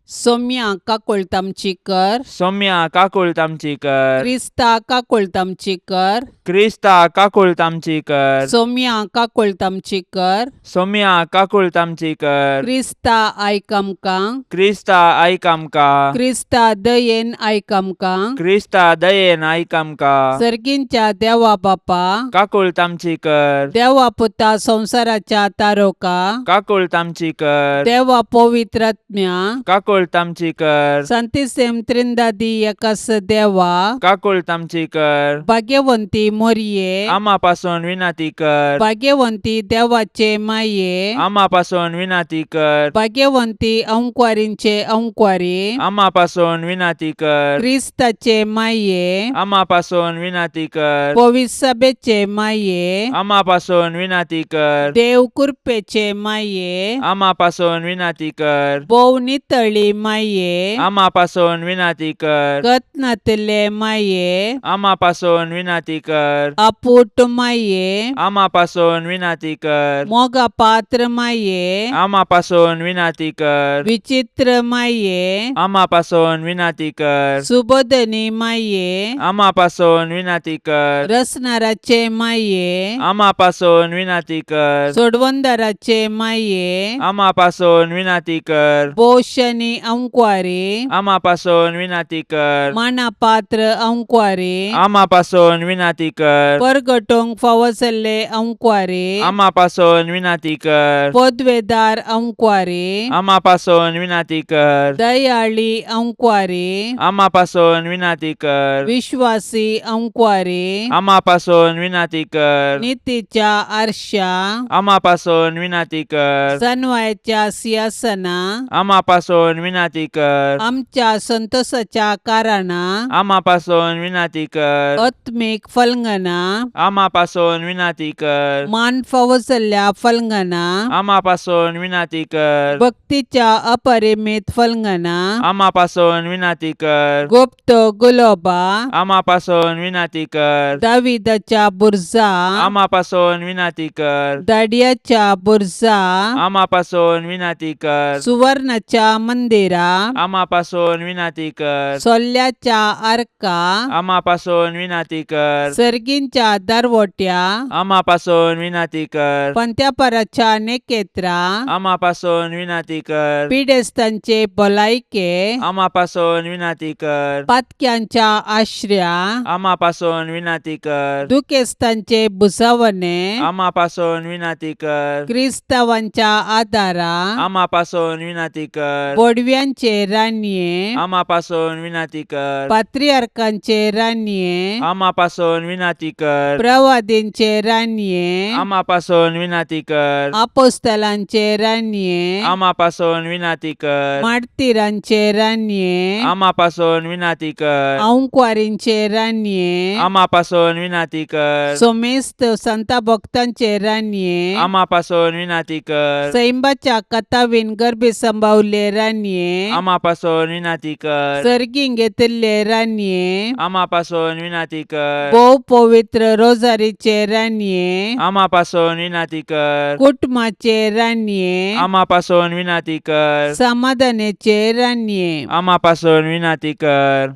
सोम्या काकुळट आमची कर. सौम्या काकुळट आमची कर. क्रिस्ता काकुळट आमची कर. क्रिस्ता काकुळट आमची कर. सोम्या काकुळट आमची कर. सोम्या काकुळट आमची कर. क्रिस्ता आयक आमकां. क्रिस्ता आयक आमकां. क्रिस्ता दयेन आयक आमकां. क्रिस्ता दयेन आयक आमकां. सर्गींच्या देवा बापा, काकुळट आमची कर. देवा पुता संवसाराच्या तारोका, काकुळट आमची कर. देवा पवित्रात्म्या, काकुळट आमची कर. संतिसेम त्रिंदादी एकास देवा, काकुळट आमची कर. भाग्यवंती मोरये, आमा पासून विनंती कर. भाग्यवंती देवाचे माये, आमा पासून विनंती कर. भाग्यवंती अंकवारींचे अंकवारी, आमा पासून विनंती कर. क्रिस्ताचे माये, आमा पासून विनंती कर. पविसभेचे माये, आमा पासून विनंती कर. देव कृपेचे माये, आमा पासून विनंती कर. भोव नितळी माये, आमा पासून विनंती कर. कत्नातले माये, आमा पासून विनंती कर. अपूट माये, आमा पासून विनंती कर. मोगा पात्र माये, आमा पासून विनंती कर. विचित्र माये, आमा पासून विनंती कर. सुबोधनी माये, आमा पासून विनंती कर. रसनाराचे माये, आमा पासून विनंती कर. सोडवंदाराचे माये, आमा पासून विनंती कर. पोषणी अंकवारी, आमा पासून विनंती कर. मानापात्र अंकवारी, आमा पासून विनंती कर. परगटोंक फावो जाल्ले अंकवारी, आमा पासून विनंती कर. पदवेदार अंकवारी, आमा पासून विनंती कर. दयाळी अंकवारी, आमा पासून विनंती कर. विश्वासी अंकवारी, आमा पासून विनंती कर. नितीच्या आरशा, आमा पासून विनंती कर. सनवायच्या सिंहासना, आमा पासून विनंती कर. आमच्या संतोषाच्या कारणा, आमा पासून विनंती कर. आत्मीक फलंगना, आमा पासून विनंती कर. मान फावो जाल्ल्या फलंगना, आमा पासून विनंती कर. भक्तीच्या अपरिमित फलंगना, आमा पासून विनंती कर. गुप्त गुलोबा, आमा पासून विनंती कर. दाविदाच्या बुरजा, आमा पासून विनंती कर. दाडियाच्या बुरजा, आमा पासून विनंती कर. सुवर्णाच्या मंदिरा, आमा पासून विनंती कर. सोल्ल्याच्या आर्का, आमा पासून विनंती कर. सर्गींच्या दरवट्या, आमा पासून विनंती कर. पंत्यापराच्या नेकेत्रा, आमा पासून विनंती कर. पिडेस्तांचे भलायके, आमा पासून विनंती कर. पातक्यांच्या आश्र्या, आमा पासून विनंती कर. दुखेस्तांचे भुजावणे, आमा पासून विनंती कर. क्रिस्तावांच्या आदारा, आमा पासून विनंती कर. बोडव्यांचे रानये, आमा पासून विनंती कर. पात्रियार्कांचे रानये, आमा पासून विनंती कर. प्रवादींचे रानये, आमा पासून विनंती कर. आपोस्तलांचे रानये, आमा पासून विनंती कर. मार्तिरांचे रानये, आमा पासून विनंती कर. अंकवारींचे रानये, आमा पासून विनंती कर. सोमेस्त संता भक्तांचे रानये, आमा पासून विनंती कर. सैंबाच्या कथावीन गर्भी संभावले रानये, आमा पासून विनंती कर. सर्गीं घेतिल्ले रानये, आमा पासून विनंती कर. भोव पवित्र रोजारीचे रानये, आमा पासून विनंती कर. कुटुंबाचे रानये, आमा पासून विनंती कर. समाधानाचे रानये, आमा पासून विनंती कर.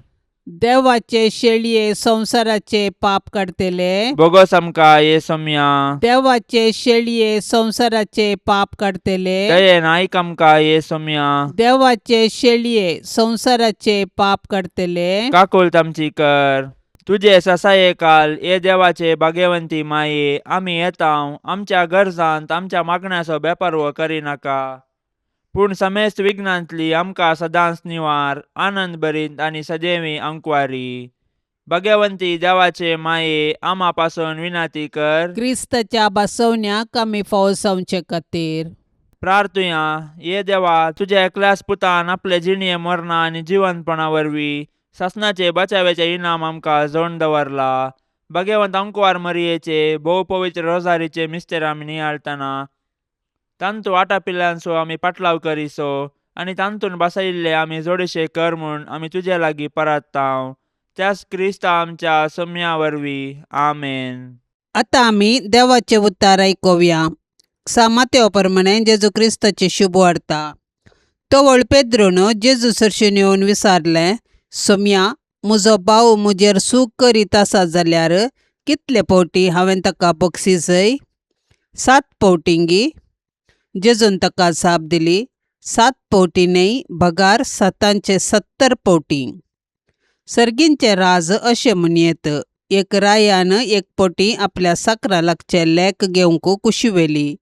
देवाचे शेळये संवसाराचे पाप काडतले, बोगस आमकां ये सोम्या. देवाचे शेळये संवसाराचे पाप काडतले, दयेन आयक आमकां ये सोम्या. देवाचे शेळये संवसाराचे पाप काडतले, काकुळट आमची कर. तुजे ससाये काल ये देवाचे भाग्यवंती माये, आमी येता आमच्या गरजांत आमच्या मागण्याचो बेपारवो करिनाका, पूण समेस्त विघ्नांतली आमकां सदांच निवार, आनंद भरीत आनी सदैवी अंकवारी. भाग्यवंती देवाचे माये, आमा पासून विनंती कर. क्रिस्ताच्या बसवण्याक आमी फावो जावचे खातीर. प्रार्थुया. ये देवा, तुज्या एकल्याच पुतान आपले जिणये मरणा आनी जिवंतपणा वरवीं सासणाचे बचाव्याचे इनाम आमकां जोडून दवरला. भाग्यवंत अंकवार मरियेचे भोव पवित्र रोजारीचे मिस्तेर आमी नियाळटना तांतू आटापिल्ल्यांचो आमी पाटलाव करिसो आनी तांतून बसयिल्ले आमी जोडीशे कर म्हूण आमी तुजे लागीं परात्तांव, त्याच क्रिस्ता आमच्या सम्या वरवीं. आमेन. आतां आमी देवाचें उतार आयकुया. सामातेव प्रमाणे जेजू क्रिस्ताची शुभ वार्ता. तवळ पेद्रून जेजू सरशीन येवन विचारलें, सोम्या, म्हजो भाव म्हजेर सूख करीत आसा जाल्यार कितले पावटी हांवें ताका बक्षीसय? सात पावटींगी? जेजून ताका जाप दिली, सात पावटी न्हय, बगार सातांचे 70 पावटी. सर्गींचें राज अशें म्हणयेत, एक रायान एक पावटी आपल्या साकरा लागचें लेख घेवंक कुशी व्हेली.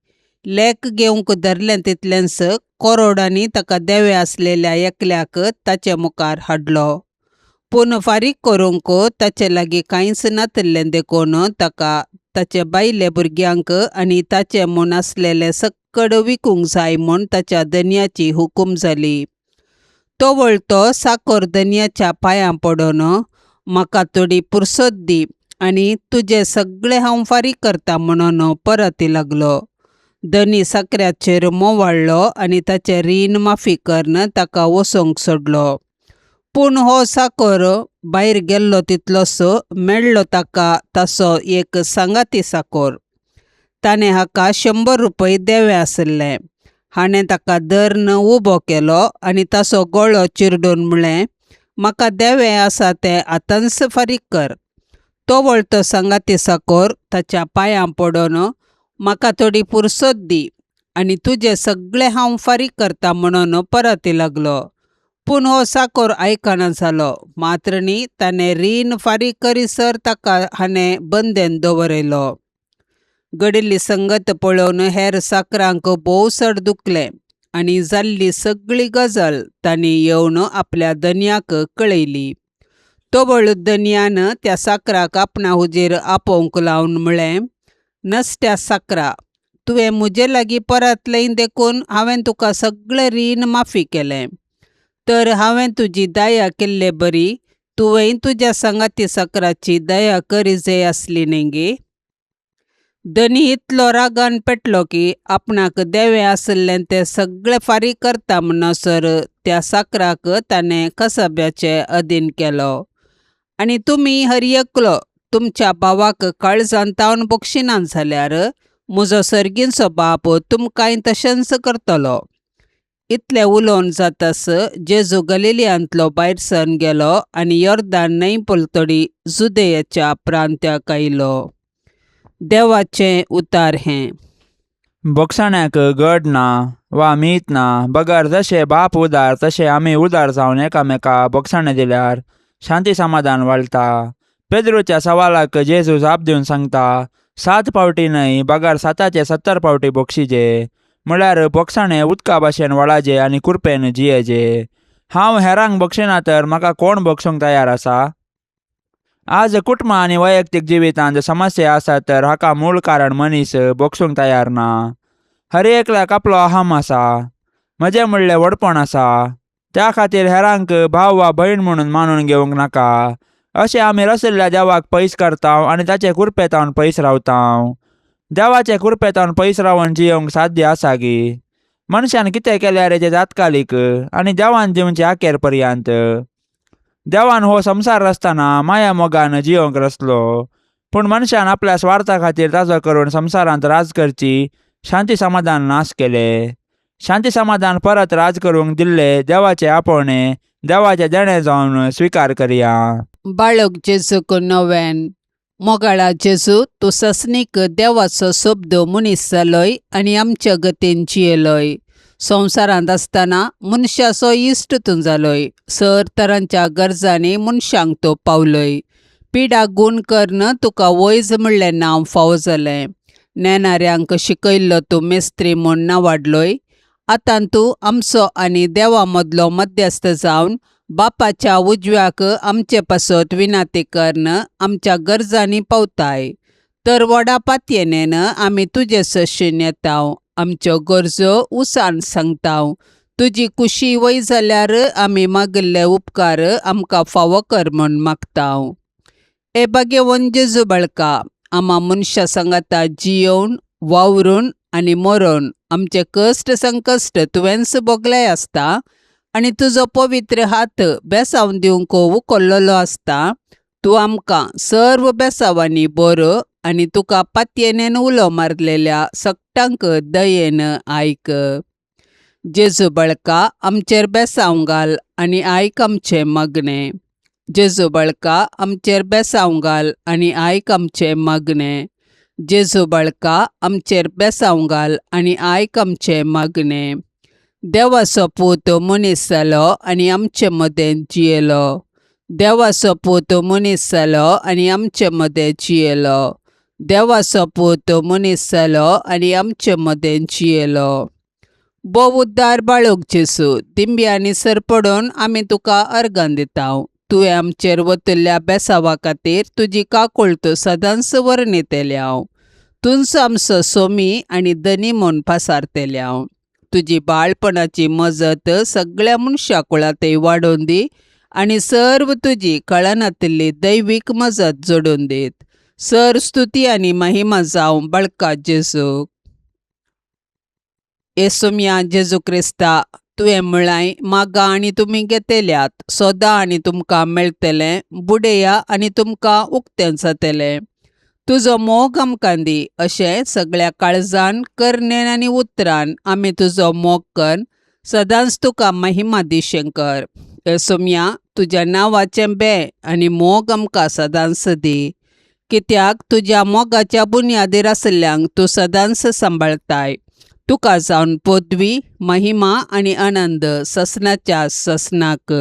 लेख घेवंक धरलें तितलेंच कोरोडांनी ताका देवे आसलेल्या एकल्याक ताचे मुखार हाडलो. पूण फारीक करूंक ताचे लागीं कांयच नातिल्लें देखून ताका ताचे बायले भुरग्यांक आनी ताचे म्हूण आसलेलें सक्कड विकूंक जाय म्हूण ताच्या धनयाची हुकूम जाली. तो वळतो साकोर धनयाच्या पांयां पडून, म्हाका थोडी पुरसत दी आनी तुजें सगळें हांव फारीक करता म्हणून परती लागलो. धनी साकऱ्याचेर मोवाळ्ळो आनी ताचें रीण माफी करून ताका वचोंक सोडलो. पूण हो साकोर भायर गेल्लो तितलोसो मेळ्ळो ताका ताचो एक सांगाती साकोर. ताणें हाका 100 रुपये देवे आशिल्ले. हाणें ताका धरून उबो केलो आनी ताचो गळो चिरडून म्हळें, म्हाका देवे आसा तें आतांच फारीक कर. तो वळतो सांगाती साकोर ताच्या पांयां पडून, म्हाका थोडी पुरसत दी आनी तुजें सगळें हांव फारीक करता म्हणून परती लागलो. पूण हो साकोर आयकना जालो. मात्र न्ही, ताणें रीण फारीक करीसर ताका हाणें बंदेन दवरयलो. घडिल्ली संगत पळोवन हेर साकरांक भोव चड दुखलें आनी जाल्ली सगळी गजाल तांणी येवन आपल्या धनयाक कळयली. तवळ धनयान त्या साकराक आपणा हुजीर आपोवंक लावन म्हळें, नसत्या साकरा, तुवें म्हजे लागीं परतलें देखून हांवें तुका सगळें रीण माफी केलें. तर हांवें तुजी दया केल्ले बरी तुवेंय तुज्या सांगाती साकराची दया करी जाय आसली न्ही गे? धनी इतलो रागान पेटलो की आपणाक देवे आशिल्लें तें सगळें फारीक करता म्हणसर त्या साकराक ताणें कसब्याचे अधीन केलो. आनी तुमी हर एकलो तुमच्या भावाक काळजान तावन बक्षिनात जाल्यार म्हजो सर्गींचो बाप तुमकांय तशेंच करतलो. इतलें उलोवन जातास जेजू गलिलियांतलो भायर सरून गेलो आनी योर्दान न्हंय पलतडी जुदेयाच्या प्रांत्याक आयलो. देवाचें उतार हें. बोगसाण्याक गड ना वा मीत ना, बगर जशे बाप उदार तशे आमी उदार जावन एकामेका बोगसाणें दिल्यार शांती समाधान वाडटा. पेद्रूच्या सवालाक जेजू जाप दिवन सांगता, 7 पावटी न्हय बगर 7 70 पावटी बोगशीजे, म्हळ्यार बोगसाणें उदका भाशेन वळाजे आनी कुरपेन जियेजे. हांव हेरांक बक्षिना तर म्हाका कोण बक्षूंक तयार आसा? आज कुटुंब आनी वैयक्तीक जिवितांत समस्या आसा तर हाका मूळ कारण मनीस बक्षूंक तयार ना. हर एकल्याक आपलो अहम आसा, म्हजें म्हणलें व्हडपण आसा, त्या खातीर हेरांक भाव वा भयण म्हणून मानून घेवंक नाका. अशें आमी रशिल्ल्या देवाक पयस करता आनी ताचे कुरपेतावन पयस रावता. देवाचे कुरपेतावन पयस रावन जियोवंक साध्य आसा गी? मनशान कितें केल्यार हेजें तात्कालीक आनी देवान दिवचें अखेर पर्यंत. देवान हो संवसार रचतना माया मोगान जियोवंक रचलो, पूण मनशान आपल्या स्वार्था खातीर ताजो करून संवसारांत राज करची शांती समाधान नाश केले. शांती समाधान परत राज करूंक दिल्ले देवाचे आपोवणें देवाचे देणें जावन स्विकार करया. बाळक जेजूक नव्यान. मोगाळा जेजू, तूं ससनीक देवाचो शब्द मनीस जालोय आनी आमच्या गतीन जियेलोय. संवसारांत आसतना मनशाचो इश्ट तूं जालोय. सर तरांच्या गरजांनी मनशांक तूं पावलोय. पिडा गूण करून तुका वैज म्हणलें नांव फावो जालें. नेणाऱ्यांक शिकयल्लो तूं मेस्त्री म्हूण नावाडलोय. आतां तूं आमचो आनी देवा मदलो मध्यस्थ जावन बापाच्या उजव्याक आमचे पासत विनाती करून आमच्या गरजांनी पावताय. तर व्हडा पातयेनेन आमी तुजे सशीन येता, आमच्यो गरजो उसान सांगता. तुजी कुशी वय जाल्यार आमी मागिल्ले उपकार आमकां फावो कर म्हूण मागता. हे भाग्यवंत जेजू बाळका, आमा मनशां सांगाता जियोवन वावरून आनी मरोन आमचे कश्ट संकश्ट तुवेंच भोगले आसता आनी तुजो पवित्र हात बेसांव दिवंक उखल्लेलो आसता. तूं आमकां सर्व बेसांवांनी बरो आनी तुका पातयेनेन उलो मारलेल्या सगटांक दयेन आयक. जेजू बाळका, आमचेर बेसांव घाल आनी आयक आमचें मागणें. जेजू बाळका आमचेर बेसांव घाल आनी आयक आमचें मागणें. जेजू बाळका आमचेर बेसांव घाल आनी आयक आमचें मागणें. देवाचो पूत मनीस जालो आनी आमचे मदें जियेलो. देवाचो पूत मनीस जालो आनी आमचे मदें जियेलो. देवाचो पूत मनीस जालो आनी आमचे मदें जियेलो. भोव उद्दार बाळक जेजू, दिंब्यांनी सरपडून आमी तुका अर्गां दिता. तुवें आमचेर वतिल्ल्या बेसावा खातीर तुजी काकुळट सदांच वर्णितल्या. तूंच आमचो सोमी आनी धनी म्हूण पासारतल्या. तुजी बाळपणाची मजत सगळ्या मनशा कुळांतय वाडोवन दी आनी सर्व तुजी कळनातिल्ली दैवीक मजत जोडून दीत. सर स्तुती आनी महिमा जावं बाळका जेजूक. येसुम्या जेजू क्रिस्ता, तुवें म्हळांय, मागा आनी तुमी घेतल्यात, सोदा आनी तुमकां मेळटलें, बुडया आनी तुमकां उक्तें जातलें. तुजो मोग आमकां दी अशें सगळ्या काळजान, करणेन आनी उतरान आमी तुजो मोग करून सदांच तुका महिमा दिशें कर. येसुम्या, तुज्या नांवाचें बें आनी मोग आमकां सदांच दी, कित्याक तुज्या मोगाच्या बुन्यादीर आशिल्ल्यांक तूं सदांच सांबाळटाय. तुका जावन पदवी, महिमा आनी आनंद ससनाच्या ससनाक.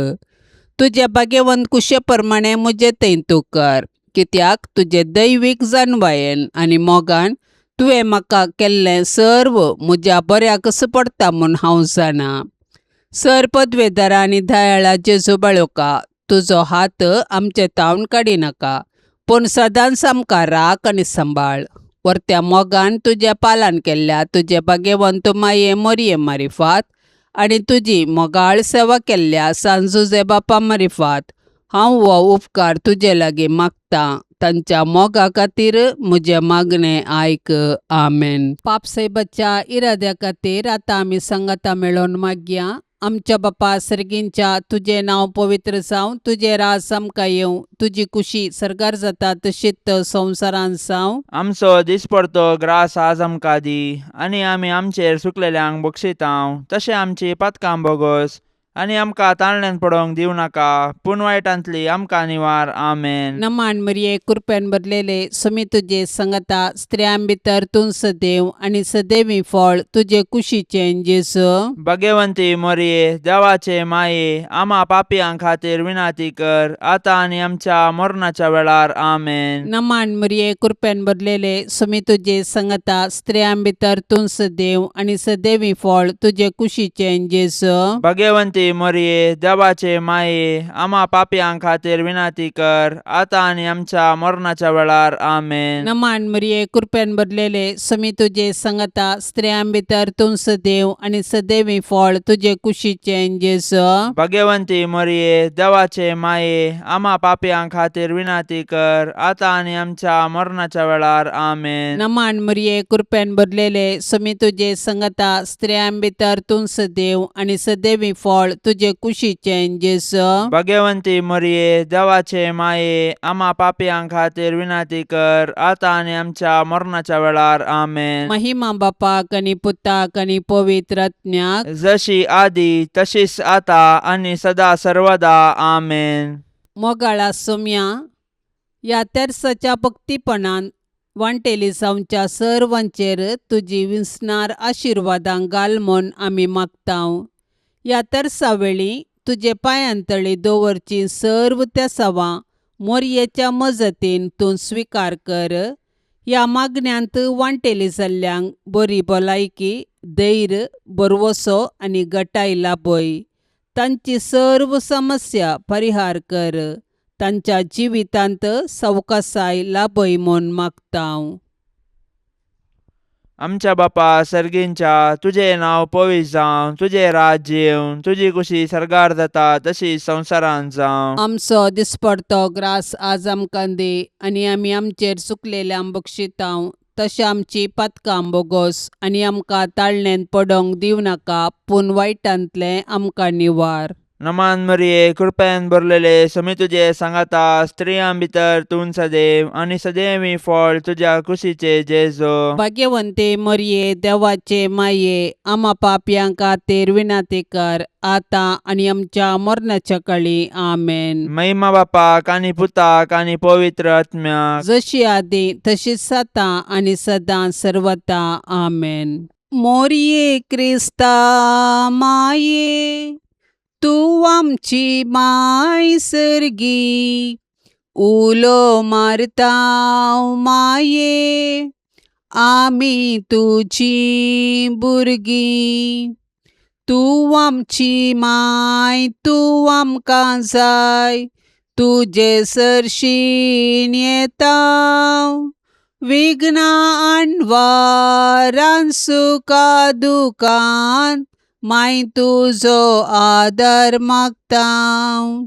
तुज्या भाग्यवंत कुशे प्रमाणें म्हजें थंय तूं कर, कित्याक तुजे दैवीक जानवायेन आनी मोगान तुवें म्हाका केल्लें सर्व म्हज्या बऱ्याकच पडटा म्हूण हांव जाणा. सर पदवेदारा आनी दयाळा जेजू बाळोका, तुजो हात आमचे तावन काडिनाका, पूण सदांच आमकां राख आनी सांबाळ. वर्त्या मोगान तुजें पालन केल्ल्या तुजे भाग्यवंत माये मोरये मारिफात आनी तुजी मोगाळ सेवा केल्ल्या सांजुजे बापा मारिफात हांव हो उपकार तुजे लागीं मागतां. तांच्या मोगा खातीर म्हजें मागणें आयक. आमेन. पापसाहेबाच्या इराद्या खातीर आतां आमी सांगाता मेळोवन मागया. आमच्या बापा सर्गींच्या, तुजें नांव पवित्र जावं, तुजें राज आमकां येवं, तुजी कुशी सर्गार जाता तशीच संवसारांत जावं. आमचो दिसपडतो ग्रास आज आमकां दी आनी आमी आमचेर सुकलेल्यांक बक्षितांव तशें आमची पातकां बोगोस आनी आमकां ताळण्यान पडोवंक दिवं नाका, पूण वायटांतली आमकां निवार. आमेन. नमान मरिये, कृपेन भरलेले, सुमी तुजे संगता, स्त्रियां भितर तूं सदैव आनी सदैवी फळ तुजे कुशीचें जेजू. भगवंती मोरये, देवाचे माये, आमा पापयां खातीर विनाती कर, आतां आनी आमच्या मरणाच्या वेळार. आमेन. नमान मरिये, कृपेन भरलेले, सुमी तुजे संगता, स्त्रियां भितर तूं सदैव आनी सदैवी फळ तुजे कुशीचें जेजू. भगवंती मोरये, देवाचे माये, आमा पापयां खातीर विनाती कर, आतां आनी आमच्या मरणाच्या वेळार. आमेन. नमान मरिये, कृपेन भरलेले, सुमी तुजे संगता, स्त्रियां भितर तूं सदैव आनी सदैवी फळ तुजे कुशीचें जेजू. भगवंती मोरये, देवाचे माये, आमा पापयां खातीर विनाती कर, आतां आनी आमच्या मरणाच्या वेळार. आमेन. नमान मरिये, कृपेन भरलेले, सुमी तुजे संगता, स्त्रियां भितर तूं सदैव आनी सदैवी फळ तुजे कुशीचें जेजू. भगवंती मोरये, देवाचे माये, आमा पापयां खातीर विनाती कर, आतां आनी आमच्या मरणाच्या वेळार. आमेन. महिमा बापाक आनी पुताक आनी पवित्र आत्म्याक, जशी आदी तशीच आता आनी सदा सर्वदा. आमेन. मोगाळा सोम्या, ह्या तेर्साच्या भक्तीपणान वांटेली जावच्या सर्वांचेर तुजी विसणार आशिर्वादां घाल म्हूण आमी मागतांव. ह्या तेर्सा वेळी तुजे पांयांतळी दवरची सर्व तेसावां मोरयेच्या मजतीन तूं स्विकार कर. ह्या मागण्यांत वांटेली जाल्ल्यांक बरी भलायकी, धैर्य, भरवसो आनी गटाय लाभय. तांची सर्व समस्या परिहार कर. तांच्या जिवितांत सवकासाय लाभय म्हूण मागतांव. आमच्या बापा सर्गींच्या, तुजें नांव पवित्र जावं, तुजें राज्य येवं, तुजी कुशी सर्गार जाता तशी संवसारांत जावं. आमचो दिसपडतो ग्रास आज आमकां दी आनी आमी आमचेर चुकलेल्यांक बक्षितांव तशें आमची पातकां बोगोस आनी आमकां ताळणेंत पडोवंक दिवं नाका, पूण वायटांतलें आमकां निवार. नमान मरिये, कृपेन भरलेले, समी तुजे सांगाता, स्त्रियां भितर तूं सदैव आनी सदैवी फळ तुज्या कुशीचे जेजो. भाग्यवंते मरिये, देवाचे माये, आमा पापयां खातीर विनंती कर आतां आनी आमच्या मरणाच्या काळी. आमेन. महिमा बापाक आनी पुताक आनी पवित्र आत्म्याक. जशी आदी तशीच आतां आनी सदां सर्वता. आमेन. मोरये क्रिस्ता माये, तूं आमची माय सर्गी, उलो मारता माये, आमी तुजी भुरगीं. तूं आमची माय, तूं आमकां जाय, तुजे सरशीन येता, विघ्नां अणवारान सुखा दुखान माय तुजो आदार मागता.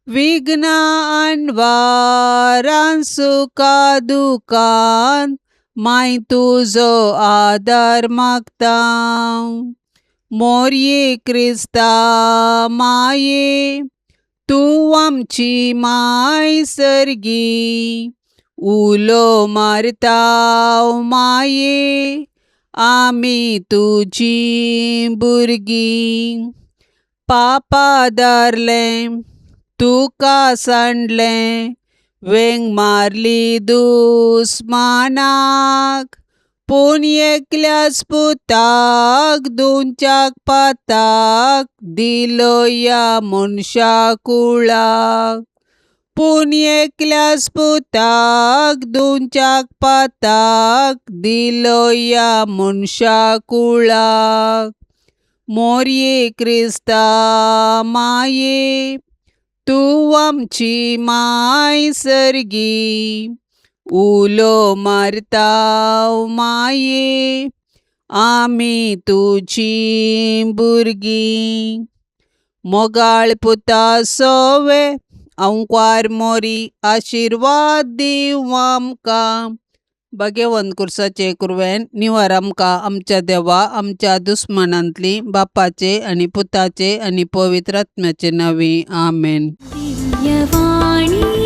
विघ्नां अणवारान सुखा दुखान माय तुजो आदार मागता. मोरये क्रिस्ता माये, तूं आमची माय सर्गी, उलो मारता माये, आमी तुजी भुरगीं. पापा धरलें तुका सांडलें, वेंग मारली दुस्मानाक, पूण एकल्याच पुताक दोनच्याक पाताक दिलो ह्या मनशा कुळाक. पूण एकल्याच पुताक दोनच्याक पाताक दिलो ह्या मनशा कुळाक. मोरये क्रिस्ता माये, तूं आमची माय सर्गी, उलो मारता माये, आमी तुजी भुरगीं. मोगाळ पुता सोवे अंकवार मोरी, आशिर्वाद दीव आमकां. भाग्यवंत कुर्साचे कुरवेन निवार आमकां आमच्या देवा आमच्या दुस्मानांतली, बापाचे आनी पुताचे आनी पवित्र आत्म्याचे नांवी. आमेन. दिव्यवाणी.